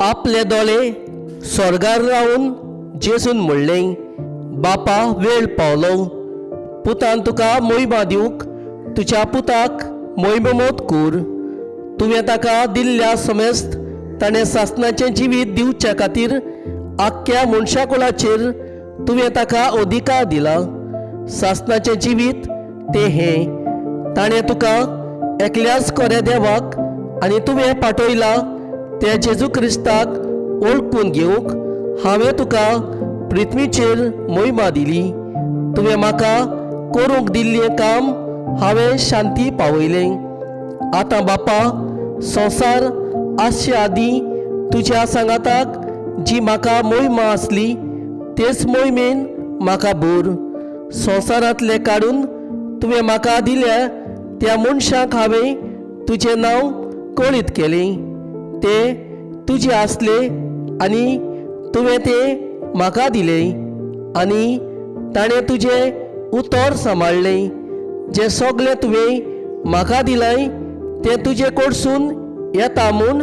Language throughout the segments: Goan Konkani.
आपले दोळे स्वर्गार रावन जेजून म्हणलें, बापा, वेळ पावलो. पुतान तुका मोहिमा दिवंक तुज्या पुताक मोहिमोत कूर. तुवें ताका दिल्ल्या समेस्त ताणें सासणाचें जिवीत दिवच्या खातीर आख्ख्या मनशाकुळाचेर तुवें ताका अधिकार दिला. सासणाचें जिवीत तें हें, ताणें तुका एकल्याच खऱ्या देवाक आनी तुवें पाठयला त्या जेजू क्रिस्ताक वळखून घेवंक. हांवें तुका पृथ्वीचेर मोहिमा दिली. तुवें म्हाका करूंक दिल्लें काम हांवें शांती पावयलें. आतां बापा, संवसार आसचे आदीं तुज्या सांगाताक जी म्हाका मोहिमा आसली तेच मोहिमेन म्हाका भर. संवसारांतले काडून तुवें म्हाका दिल्या त्या मनशांक हांवें तुजें नांव कळीत केलें. ते तुजे आसले आनी तुवें ते म्हाका दिले आनी ताणें तुजें उतर सांबाळ्ळें. जें सगळें तुवें म्हाका दिलाय तें तुजे कडसून येता म्हूण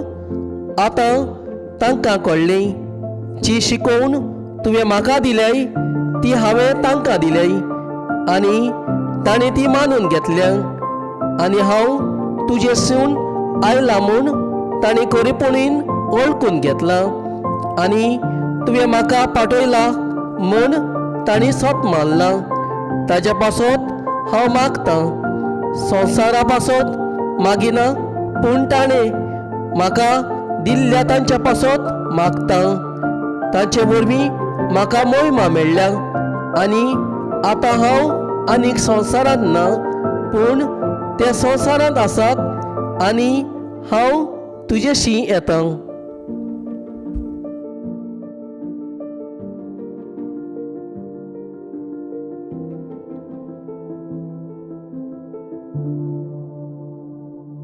आतां तांकां कळ्ळें. जी शिकोवण तुवें म्हाका दिल्याय ती हांवें तांकां दिल्याय आनी ताणें ती मानून घेतल्या. आनी हांव तुजें सून आयला म्हूण ताणें खरेपणीन वळखून घेतलां आनी तुवें म्हाका पाठयला म्हूण तांणी सत मानलां. ताज्या पासत हांव मागतां, संवसारा पासत मागिना, पूण ताणें म्हाका दिल्ल्या तांच्या पासत मागतां. तांचे वरवीं म्हाका मोहिमा मेळ्ळ्या आनी आतां हांव आनीक संवसारांत ना, पूण ते संवसारांत आसात आनी हांव तुजेशी येता.